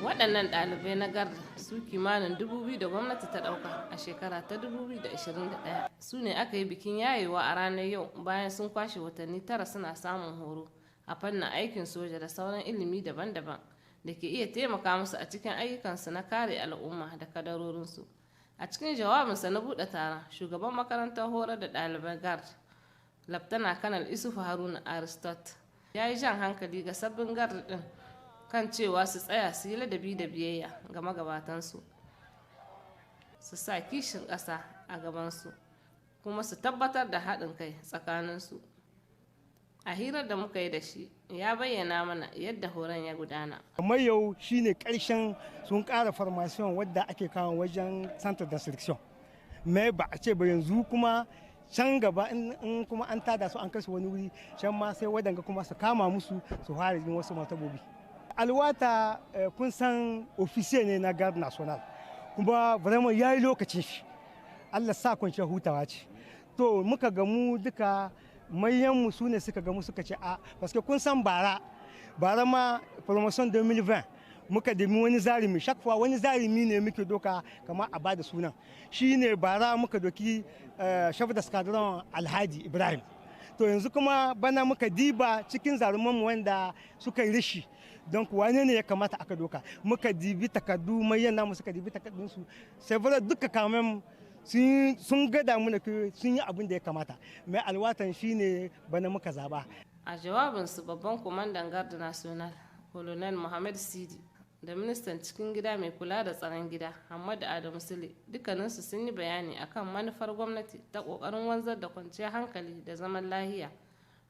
Waɗannan ɗalibai na Garde su kimanin 2000 da gwamnati ta ɗauka a shekara ta 2021 su ne aka yi bikin yayewa a ranar yau, bayan sun kwashe watanni 9 suna samun horo a fannin aikin soja da sauran ilimi daban-daban da ke iya taimaka musu a cikin ayyukansu na kare al'umma da kadarorinsu. A cikin jawabinsa na buɗe taron, shugaban makarantar horar da ɗaliban Garde, Laftana Kanal Isufu Haruna Aristote, ya yi jan hankali ga sabbin Garde ɗin kan cewa su tsaya su yi ladabi da biyayya ga magabatansu, su sa kishin ƙasa a gabansu, kuma su tabbatar da haɗin kai tsakaninsu. A hirar da muka yi da shi, ya bayyana mana yadda horon ya gudana. Kamar yau shine karshen sun ƙara formation wadda ake kawo wajen centre d'instruction. Mais ba a ce ba yanzu kuma can gaba in kuma an tada su an kai su wani wuri can ma, sai wadanga kuma su kama musu su fara yin wasu martabobi. Alwata, kun san officier ne na Garde nationale, kuma vraiment ya yi lokacin shi, Allah sa kwanciyar hutawa ce. To, muka gamu duka manyanmu, su ne suka gamu suka ce a, parce kun san bara bara ma promotion 2020 muka demi wani zarimi. Chaque fois wani zarimi ne muke doka kamar a bada sunan. Shi ne bara muka doki chef d'escadron Alhaji Ibrahim. To, yanzu kuma bana muka diba cikin zarumanmu wanda suka yi rishi, don wane ne ya kamata aka doka. Muka dibi takardu, mayan namu suka dibi takardunsu. C'est vrai, duka kamen sun gada muna sun yi abin da ya kamata, mai alwatan shine bana muka zaba. A jawabinsu, babban kwamandan Garde nationale, Colonel Mohamed Sidi, da ministan cikin gida mai kula da tsaron gida, Hamadu Adamu Sule, dukkaninsu sun yi bayani akan manufar gwamnati ta kokarin wanzar da kwanciyar hankali da zaman lahiya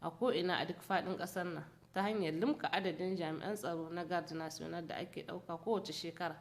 a ko'ina a duk faɗin ƙasar nan ta hanyar limka adadin jami'an tsaro na Garde nationale da ake ɗauka kowace shekara.